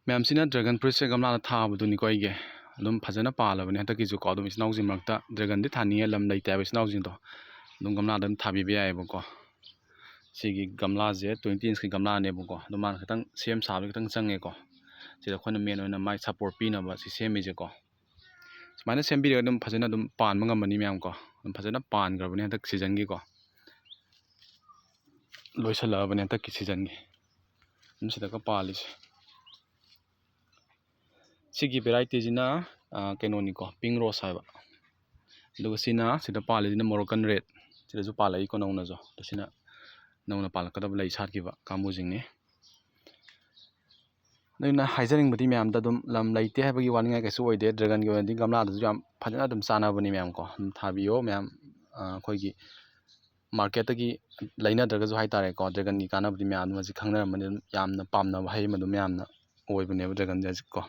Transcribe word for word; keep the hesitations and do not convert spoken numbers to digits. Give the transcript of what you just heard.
ꯃꯌꯥꯝꯁꯤꯅ dragon fruitꯁꯦ ꯒꯝꯂꯥꯗ ꯊꯥꯕꯗꯨꯅꯤꯀꯣ ꯑꯩꯒꯤ꯫ ꯑꯗꯨꯝ ꯐꯖꯅ ꯄꯥꯜꯂꯕꯅꯦ ꯍꯟꯗꯛꯀꯤꯁꯨꯀꯣ꯫ ꯑꯗꯨꯝ ꯏꯆꯤꯟ ꯏꯅꯥꯎꯁꯤꯡ ꯃꯔꯛꯇ dragonꯗꯤ ꯊꯥꯅꯤꯡꯉꯦ, ꯂꯝ ꯂꯩꯇꯦ ꯍꯥꯏꯕ ꯏꯆꯤꯟ ꯏꯅꯥꯎꯁꯤꯡꯗꯣ ꯑꯗꯨꯝ ꯒꯝꯂꯥꯗ ꯑꯗꯨꯝ ꯊꯥꯕꯤꯕ ꯌꯥꯏꯑꯕꯀꯣ꯫ ꯁꯤꯒꯤ ꯒꯝꯂꯥꯁꯦ twenty inchꯀꯤ ꯒꯝꯂꯥꯅꯦꯕꯀꯣ꯫ ꯑꯗꯣ ꯃꯥꯅ ꯈꯤꯇꯪ ꯁꯦꯝ ꯁꯥꯕꯗ ꯈꯤꯇꯪ ꯆꯪꯉꯦꯀꯣ꯫ ꯁꯤꯗ ꯑꯩꯈꯣꯏꯅ main ꯑꯣꯏꯅ ꯃꯥꯏ support ꯄꯤꯅꯕ ꯁꯤ ꯁꯦꯝꯃꯤꯁꯦꯀꯣ꯫ ꯁꯨꯃꯥꯏꯅ ꯁꯦꯝꯕꯤꯔꯒ ꯑꯗꯨꯝ ꯐꯖꯅ ꯑꯗꯨꯝ ꯄꯥꯟꯕ ꯉꯝꯃꯅꯤ ꯃꯌꯥꯝ ꯀꯣ꯫ ꯑꯗꯨꯝ ꯐꯖꯅ ꯄꯥꯟꯈ꯭ꯔꯕꯅꯦ ꯍꯟꯗꯛ seasonꯒꯤꯀꯣ꯫ ꯂꯣꯏꯁꯤꯜꯂꯛꯑꯕꯅꯦ ꯍꯟꯗꯛꯀꯤ seasonꯒꯤ꯫ ꯑꯗꯨꯝ ꯁꯤꯗꯒ ꯄꯥꯜꯂꯤꯁꯦ꯫ ꯁꯤꯒꯤ varietyꯁꯤꯅ, ꯑꯥ, ꯀꯩꯅꯣꯅꯤꯀꯣ, pink rose ꯍꯥꯏꯕ꯫ ꯑꯗꯨꯒ ꯁꯤꯅ, ꯁꯤꯗ ꯄꯥꯜꯂꯤꯁꯤꯅ Moroccan red꯫ ꯁꯤꯗꯁꯨ ꯄꯥꯜꯂꯛꯏꯀꯣ ꯅꯧꯅꯁꯨ꯫ ꯑꯗꯣ ꯁꯤꯅ ꯅꯧꯅ ꯄꯥꯜꯂꯛꯀꯗꯕ ꯂꯩ ꯁꯥꯠꯈꯤꯕ ꯀꯥꯡꯕꯨꯁꯤꯡꯅꯤ꯫ ꯑꯗꯨꯅ ꯍꯥꯏꯖꯅꯤꯡꯕꯗꯤ ꯃꯌꯥꯝꯗ ꯑꯗꯨꯝ ꯂꯝ ꯂꯩꯇꯦ ꯍꯥꯏꯕꯒꯤ ꯋꯥꯅꯤꯡꯉꯥꯏ ꯀꯩꯁꯨ ꯑꯣꯏꯗꯦ꯫ Dragonꯒꯤ ꯑꯣꯏꯅꯗꯤ ꯒꯝꯂꯥꯗꯁꯨ ꯌꯥꯝ ꯐꯖꯅ ꯑꯗꯨꯝ ꯆꯥꯅꯕꯅꯤ ꯃꯌꯥꯝ ꯀꯣ꯫ ꯑꯗꯨꯝ ꯊꯥꯕꯤꯌꯣ ꯃꯌꯥꯝ꯫ ꯑꯥ, ꯑꯩꯈꯣꯏꯒꯤ marketꯇꯒꯤ ꯂꯩꯅꯗ꯭ꯔꯒꯁꯨ ꯍꯥꯏꯇꯥꯔꯦꯀꯣ, dragonꯒꯤ ꯀꯥꯟꯅꯕꯗꯤ ꯃꯌꯥꯝ ꯑꯗꯨꯝ ꯃꯁꯤ ꯈꯪꯅꯔꯝꯃꯅꯤ꯫ ꯑꯗꯨꯝ ꯌꯥꯝꯅ ꯄꯥꯝꯅꯕ ꯍꯩ ꯑꯃ ꯑꯗꯨꯝ ꯃꯌꯥꯝꯅ ꯑꯣꯏꯕꯅꯦꯕ dragonꯁꯦ ꯍꯧꯖꯤꯛꯀꯣ꯫